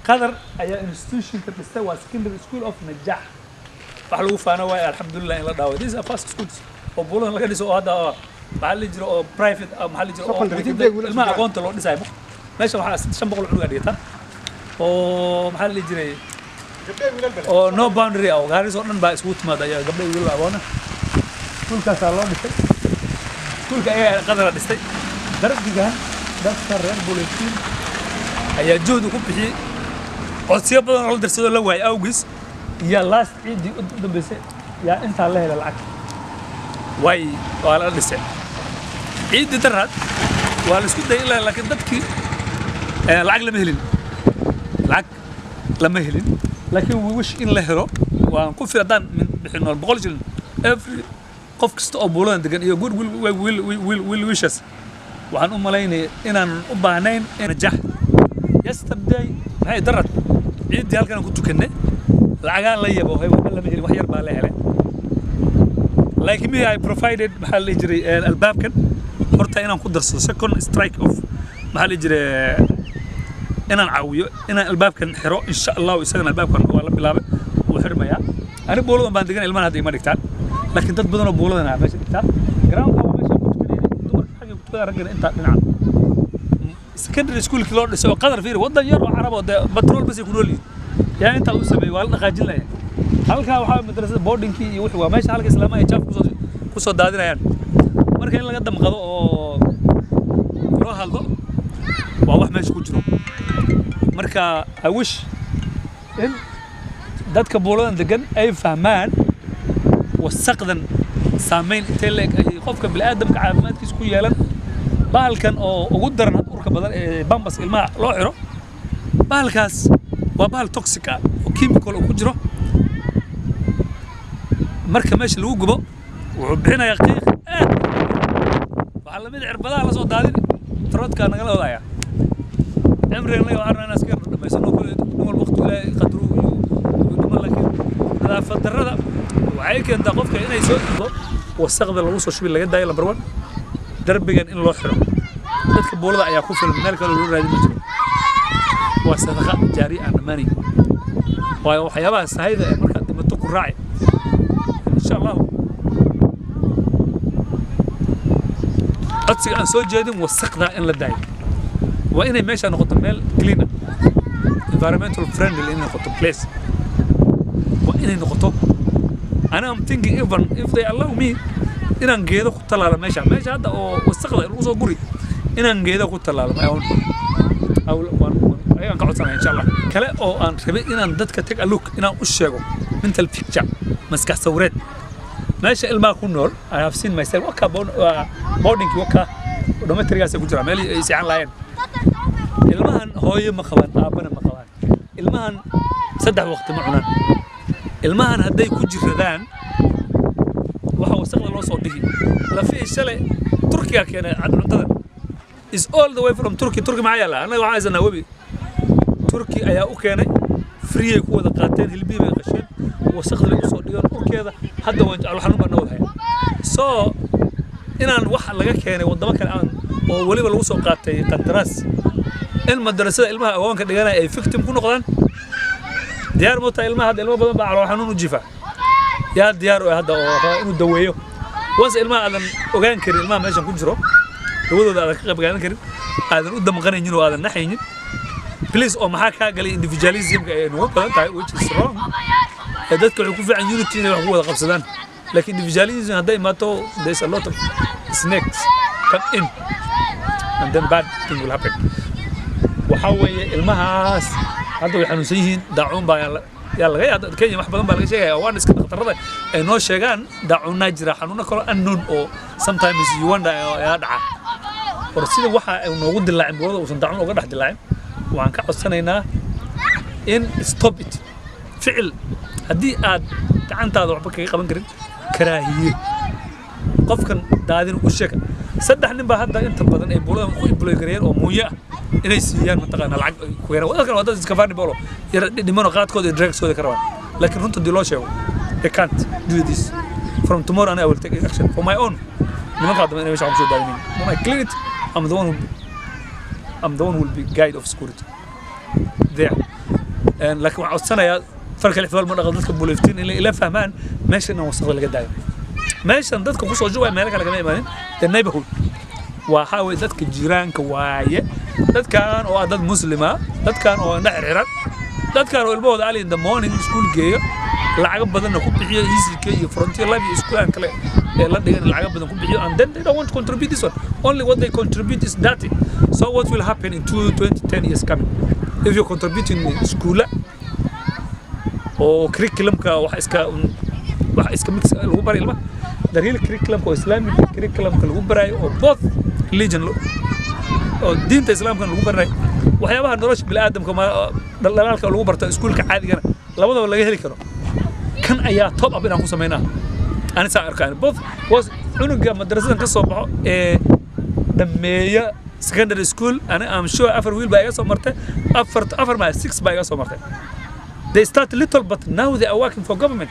Qadar ayaa institutionka dhistay, waa Secondary School of Najax. Wax lagu faano waaye, alxamdulilah, in la dhaawo. This is a first schools oo buuladan laga dhiso oo hadda oo maxaa la jiro oo private ah, maxaa la jiro oo Secondary, within gabdhaha wiilasha ilmaha jiraan. Aqoonta loo dhisayo meesha waxaa 500 cunuga dhigata oo maxaa la jiray oo no boundary ah, oo Gaaris oo dhan baa isugu timaada ayaa gabdho iyo wiilal aqoona. Iskuulkaasaa loo dhisay, iskuulka ayaa Qadara dhistay. Darbigan dadka reer Buletin ayaa juhdi ku bixiyey, codsiyo badan oo la dirsadoo la waayay awgiis iyo last ciiddii u dambeysay yaa intaa la helay lacag way waa la dhisay. Ciiddii daraad waa la isku dayay ilaa, laakiin dadkii lacag lama helin, lacag lama helin. Laakiin we wish in la helo. Waan ku fil haddaan min bixino 100 shilin every qof kasta oo buuladan degan iyo good will, will, will, will wishes, waxaan u malaynaya inaan u baahnayn in Najax yesterday, maxay darad ciiddii halkan aan ku tukannay, lacagaan la yabo waxba lama helin, wax yar baa la helay. Like me, I provided, maxaa la dhihi jiray, albaabkan horta inaan ku darsado second strike of, maxaa la dhihi jiray, inaan caawiyo inaan albaabkan xiro, insha Allahu. Isagana albaabkan waa la bilaabay, wuu xirmayaa. Ani buuladan baan degan, ilmahan hadda ima dhigtaan, laakiin dad badan oo buuladan ah meesha dhigtaan. Groundka waa meesha ku tukanayay, dumarka xagga ku tukada, raggana intaa dhinaca. Secondary schoolkii loo dhisay oo Qadar, fiiri, waddan yar oo Carab oo dee batrool bas ay ku nool yihiin yaa intaa u sameeyey, waa la dhaqaajin lahayd. Halkaa waxaa madrasada boardingkii iyo wixii waa meesha halka islaamaha ay jaaf kusoo daadinayaan. Marka in laga damqado oo loo hadlo waa wax meesha ku jiro. Marka I wish in dadka buuladan degan ay fahmaan wasaqdan saameyn intee le'eg ay qofka bini'aadamka caafimaadkiisa ku yeelan. Bahalkan oo ugu daran had urka badan ee Pampers ilmaha loo xiro, bahalkaas waa bahal toxic ah oo chemical uu ku jiro. Marka meesha lagu gubo wuxuu bixinayaa qiiq aad. Waxaa lamid cirbadaha la soo daadin taroodka nagala wadaya. Cimrigan naga waxaan rabnaa inaan iska yar dhamaysano kulli, nin walba waqti Ilaahay qadru iyo dhiman, laakiin nadaafad darrada waxay keentaa qofka inay soo ido wasaqda lagu soo shubi laga daayo. Number one, darbigan in loo xiro dadka buulada ayaa ku filan, meel kale loo raadin ma jiro. Waa sadaqa jaariya aan dhammaanayn, waayo waxyaabaha sahayda ee markaad dhimato ku raaci, insha Allahu. Codsiga aan soo jeedin, wasaqda in la daayo, waa inay meesha noqoto meel clean ah, environmental friendly inay noqoto place waa inay noqoto. And I'm thinking, even if they allow me, inaan geedo ku tallaalo meesha hadda oo wasaqda lagu soo guri, inaan geedo ku tallaalo my own. Ayagaan ka codsanaya, insha Allah. Kale oo aan rabay inaan dadka take a look, inaan u sheego mental picture, maskax sawireed meesha ilmaha ku nool. I have seen myself, waka boardingkii, waka dormitorygaasay ku jiraan, meelihii ay seexan lahaayeen. Ilmahan hooyo ma qabaan, aabbana ma qabaan. Ilmahan saddex waqti ma cunaan. Ilmahan hadday ku jiradaan waxa wasaqda loo soo dhigi lafihii shalay Turkiga keenay cad cuntada is all the way from Turkey. Turkey maxaa yaala? Annaga waxaan haysanaa webi. Turkey ayaa u keenay, free ay ku wada qaateen, hilbihii bay qasheen, wasaqda bay usoo dhigeen, urkeeda hadda waan jeclo, xanuun baa noo haya. So inaan wax laga keenay waddamo kale aan oo weliba lagu soo qaatay qandaraas in madrasada ilmaha agoonka dhiganaya ay victim ku noqdaan, diyaar ma tahay? Ilmaha hadda ilmo badan baa calool xanuun u jiifa. Yaa diyaar u ah hadda oo raba inuu daweeyo? Once ilmaha aadan ogaan karin, ilmaha meeshan ku jiro dawadooda aadan ka qayb qaadan karin, aadan u damqanaynin oo aadan naxaynin, please. Oo maxaa kaa galay? Individualismka ay nagu badan tahay, which is wrong. Ee dadka waxay ku fiican unity, inay wax ku wada qabsadaan, laakiin individualism hadday imaato, there's a lot of snakes come in and then bad thing will happen. Waxaa weeye ilmahaas hadda way xanuunsan yihiin, daacuun baa yaa laga yaaba. Kenya wax badan baa laga sheegaya. Waan iska dhakhtarrada ay noo sheegaan daacuunnaa jira, xanuuno kaloo unknown oo sometimes you wonder ayaa dhaca. War sida waxa ay noogu dilaacin buurada uusan daacuun uga dhex dilaacin, waxaan ka codsanaynaa in stop it. Ficil, haddii aad gacantaada waxba kaga qaban karin, karaahiye qofkan daadin u sheeg. Saddex nin baa hadda inta badan ay buulada ku employ gareeyeen oo muuye ah inay siiyaan, mataqaana, lacag ay ku yaraan. Dadkan waa dad iska fadhi bolo yar dhimano, qaadkooda iyo drugskooda ka rabaan, laakiin runta haddii loo sheego, they can't do this. From tomorrow and I will take action for my own. Nimankaa dambe inay meesha wax kusoo daadinin. When I clean it, I'm the one who will be guide of security there. Laakiin waxaan codsanayaa, farka lixfool ma dhaqan, dadka Buuliftiin inay ila fahmaan meesha inaan wasaqda laga daayo. Meeshan dadka kusoo shubaya meelo kale kama imaanin, the neighborhood waxaa weye, dadka jiraanka waaye. Dadkan oo ah dad Muslima, dadkan oo indha xirxiran, dadkan oo ilmahooda early in the morning school geeyo, lacago badanna ku bixiyo ECK iyo Frontier Life iyo iskuulaan kale ee la dhigan, lacago badan ku bixiyo, and then they don't want to contribute this one. Only what they contribute is dirty. So what will happen in 2 20 10 years coming if you're contributing iskuula oo curriculumka wax iska mix lagu baray ilmaha, the real curriculumka oo Islamic curriculumka lagu barayo, oo both religion oo diinta Islaamka lagu baranayo, waxyaabaha nolosha bini'aadamka dhaldhalaalka lagu barto iskuulka caadigana labadaba laga heli karo, kan ayaa top up inaan ku samaynaa. Ani saa arkaan, both was cunuga madrasadan ka soo baxo ee dhammeeya secondary school, ani I'm sure afar wiil baa iga soo martay, afar afar ma six baa iga soo martay. They start little, but now they are working for government.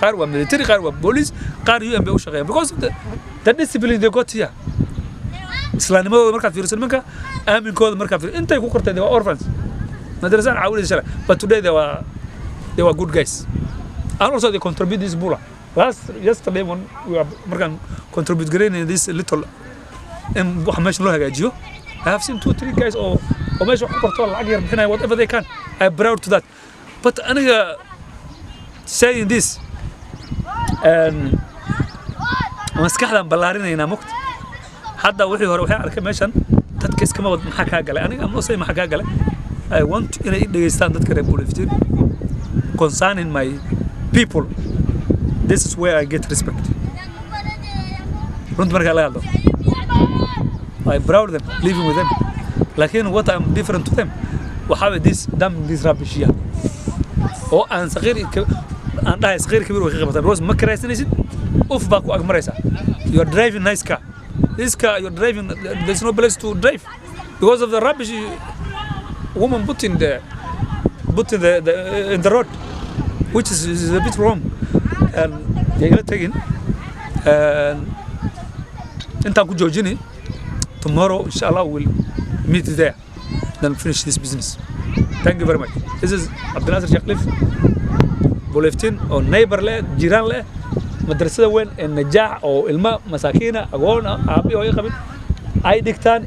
Qaar waa military, qaar waa police, qaar UN bay u shaqeeyaan because of the discipline they got here. Islaamnimadooda markaad fiiriso, nimanka aaminkooda markaad fiiriso, intay ku kortay, they were orphans, madrasaan caawinaysa shalay, but today they were good guys, and also they contribute this bula. Last yesterday when we were markaan contribute garaynay this little in waxa meesha loo hagaajiyo, I have seen two three guys oo meesha wax ku barto, lacag yar bixinaya, whatever they can. I am proud to that. But aniga saying this and maskaxdaan ballaarinaynaa mugta. Hadda wixii hore waxay arkay meeshan dadka iskama wad. Maxaa kaa galay? Aniga am not saying maxaa kaa galay. I want inay i dhegeystaan dadka reer Buuliftiin concerning my people. This is where I get respect. Runta markaa laga hadlo, I proud them living with them. Laakiin what I'm different to them waxaa waye this dump, this rubbish here, oo aan saqiir aan dhahay, saqiir kabiir way ka qabataan, because ma karaysanaysid, uf baa ku agmaraysaa. You are driving nice car, this car you're driving, there's no place to drive because of the rubbish you, woman put in the in the road, which is a bit wrong. And yay ila tagin. And intaan ku joojini. Tomorrow, inshallah, we'll meet there, then finish this business. Thank you very much. This is Abdinasir Sheikh, Buuliftiin, oo neighbor leh, jiraan leh madrasada weyn ee Najaax, oo ilma masaakiina, agoon ah, aabbi hooyo qabin ay dhigtaan.